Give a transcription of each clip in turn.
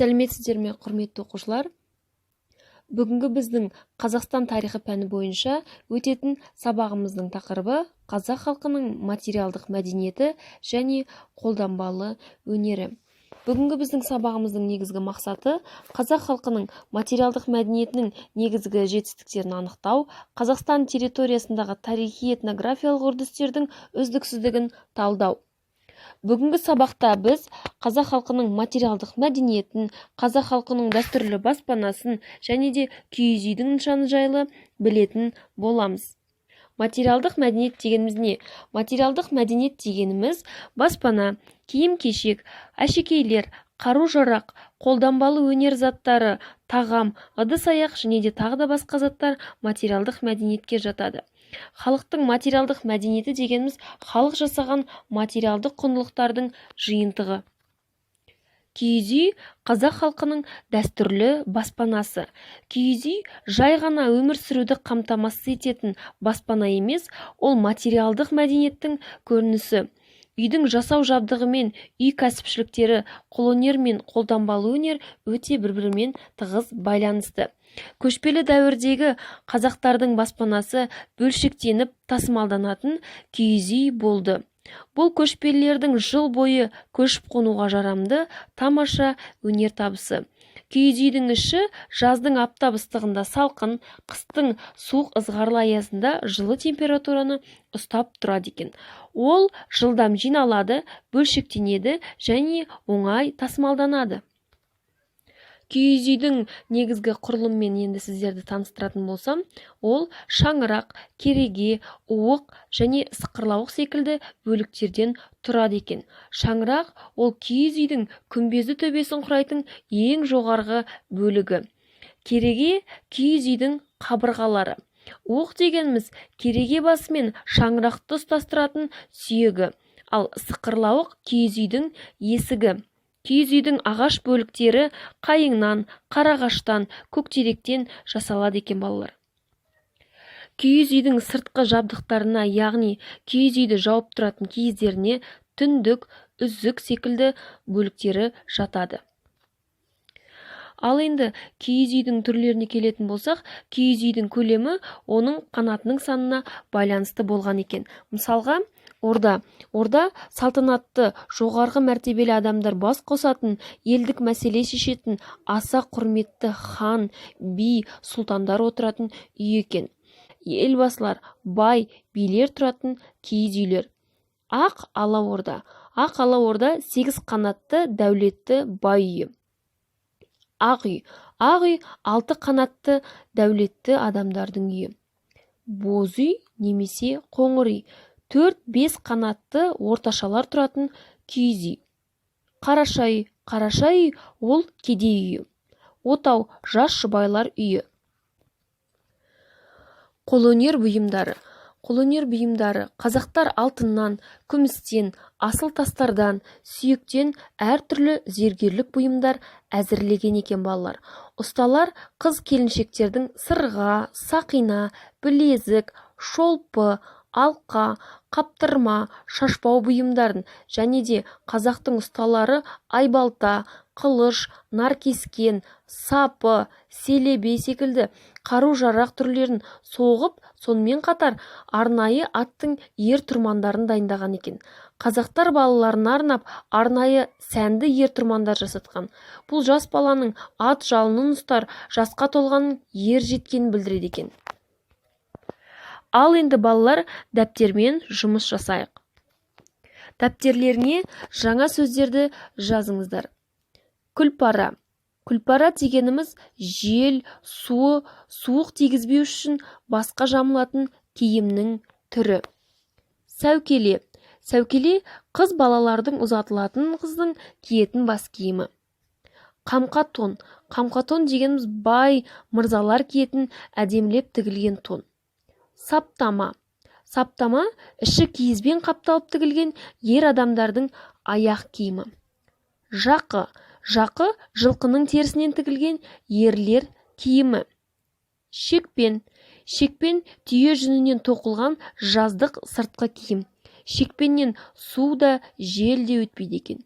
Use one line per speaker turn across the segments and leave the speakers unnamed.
Сәлеметсіздер ме, құрметті оқушылар! Бүгінгі біздің Қазақстан тарихы пәні бойынша өтетін сабағымыздың тақырыбы: қазақ халқының материалдық мәдениеті және қолданбалы өнері. Бүгінгі біздің сабағымыздың негізгі мақсаты: қазақ халқының материалдық мәдениетінің негізгі жетістіктерін анықтау, Қазақстан территориясындағы тарихи этнографиялық үрдістердің үздіксіздігін талдау. Бүгінгі сабақта біз қазақ халқының материалдық мәдениетін, қазақ халқының дәстүрлі баспанасын және де киіз үйдің нышаны жайлы білетін боламыз. Материалдық мәдениет дегеніміз не? Материалдық мәдениет дегеніміз – баспана, киім-кешек, әшекейлер, қару-жарақ, қолданбалы өнер заттары, тағам, ыдыс-аяқ және де тағы да басқа заттар материалдық мәдениетке жатады. Халықтың материалдық мәдениеті дегеніміз – халық жасаған материалдық құндылықтардың жиынтығы. Киіз үй – қазақ халқының дәстүрлі баспанасы. Киіз үй жай ғана өмір сүруді қамтамасыз ететін баспана емес, ол материалдық мәдениеттің көрінісі. Үйдің жасау жабдығы мен үй кәсіпшіліктері, қолөнер мен қолданбалы өнер өте бір-бірімен тығыз байланысты. Көшпелі дәуірдегі қазақтардың баспанасы бөлшектеніп тасымалданатын киіз үй болды. Бұл көшпелілердің жыл бойы көшіп-қонуға жарамды тамаша өнертабысы. Киіз үйдің іші жаздың аптап ыстығында салқын, қыстың суық ызғарлы аязында жылы температураны ұстап тұрады екен. Ол жылдам жиналады, бөлшектенеді және оңай тасымалданады. Киіз үйдің негізгі құрылымымен енді сіздерді таныстыратын болсам, ол шаңырақ, кереге, уық және сықырлауық секілді бөліктерден тұрады екен. Шаңырақ – ол киіз үйдің күмбезді төбесін құрайтын ең жоғарғы бөлігі. Кереге – киіз үйдің қабырғалары. Уық дегеніміз – кереге басы мен шаңырақты ұстастыратын сүйегі, ал сықырлауық – киіз үйдің есігі. Киіз үйдің ағаш бөліктері қайыңнан, қарағаштан, көктеректен жасалады екен, балалар. Киіз үйдің сыртқы жабдықтарына, яғни киіз үйді жауып тұратын киіздеріне түндік, үзік секілді бөліктері жатады. Ал енді киіз үйдің түрлеріне келетін болсақ, киіз үйдің көлемі оның қанатының санына байланысты болған екен. Мысалға, орда. Орда – салтанатты, жоғарғы мәртебелі адамдар бас қосатын, елдік мәселе шешетін, аса құрметті хан, би, сұлтандар отыратын үй екен. Елбасылар, бай, билер тұратын киіз үйлер. Ақ ала орда. Ақ ала орда – сегіз қанатты, дәулетті бай үйі. Ақ үй. Ақ үй – алты қанатты, дәулетті адамдардың үйі. Боз үй немесе қоңыр үй – төрт-бес қанатты, орташалар тұратын киіз үй. Қараша үй. Қараша үй – ол кедей үйі. Отау – жас жұбайлар үйі. Қолөнер бұйымдары. Қолөнер бұйымдары: қазақтар алтыннан, күмістен, асыл тастардан, сүйектен әртүрлі зергерлік бұйымдар әзірлеген екен, балалар. Ұсталар қыз келіншектердің сырға, сақина, білезік, шолпы, алқа, қаптырма, шашбау бұйымдарын және де қазақтың ұсталары айбалта, қылыш, наркескен, сапы, селебе секілді қару-жарақ түрлерін соғып, сонымен қатар арнайы аттың ер-тұрмандарын дайындаған екен. Қазақтар балаларына арнап арнайы сәнді ер-тұрмандар жасатқан. Бұл жас баланың ат жалынын ұстар жасқа толғанын, ер жеткенін білдіреді екен. Ал енді, балалар, дәптермен жұмыс жасайық. Дәптерлеріңе жаңа сөздерді жазыңыздар. Күлпара. Күлпара дегеніміз – жел, суы, суық тигізбеу үшін басқа жамылатын киімнің түрі. Сәукеле. Сәукеле – қыз балалардың ұзатылатын қыздың киетін бас киімі. Қамқа тон. Қамқа тон дегеніміз – бай, мырзалар киетін әдемілеп тігілген тон. Саптама. Саптама – іші киізбен қапталып тігілген ер адамдардың аяқ киімі. Жақы. Жақы – жылқының терісінен тігілген ерлер киімі. Шекпен. Шекпен – түйе жүнінен тоқылған жаздық сыртқы киім. Шекпеннен су да, жел де өтпейді екен.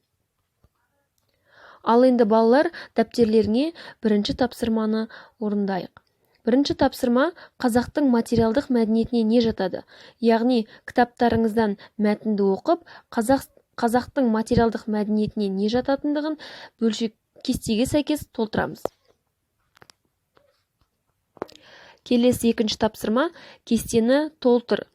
Ал енді, балалар, дәптерлеріңе бірінші тапсырманы орындайық. Бірінші тапсырма: қазақтың материалдық мәдениетіне не жатады? Яғни кітаптарыңыздан мәтінді оқып, қазақтың материалдық мәдениетіне не жататындығын бөлшек кестеге сәйкес толтырамыз. Келесі екінші тапсырма: кестені толтыр.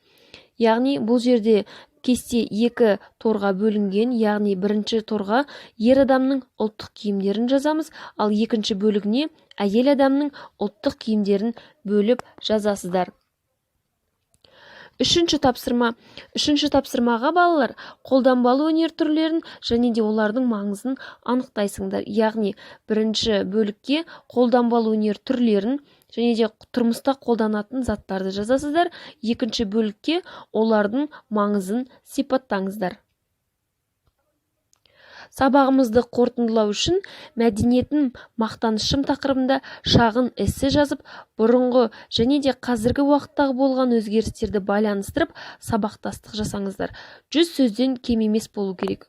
Яғни бұл жерде кесте екі торға бөлінген, яғни бірінші торға ер адамның ұлттық киімдерін жазамыз, ал екінші бөлігіне әйел адамның ұлттық киімдерін бөліп жазасыздар. Үшінші тапсырма. Үшінші тапсырмаға, балалар, қолданбалы өнер түрлерін және де олардың маңызын анықтайсыңдар. Яғни бірінші бөлікке қолданбалы өнер түрлерін және де тұрмыста қолданатын заттарды жазасыздар, екінші бөлікке олардың маңызын сипаттаңыздар. Сабағымызды қорытындылау үшін «Мәдениетім – мақтанышым» тақырыбында шағын эссе жазып, бұрынғы және де қазіргі уақыттағы болған өзгерістерді байланыстырып, сабақтастық жасаңыздар. 100 сөзден кем емес болу керек.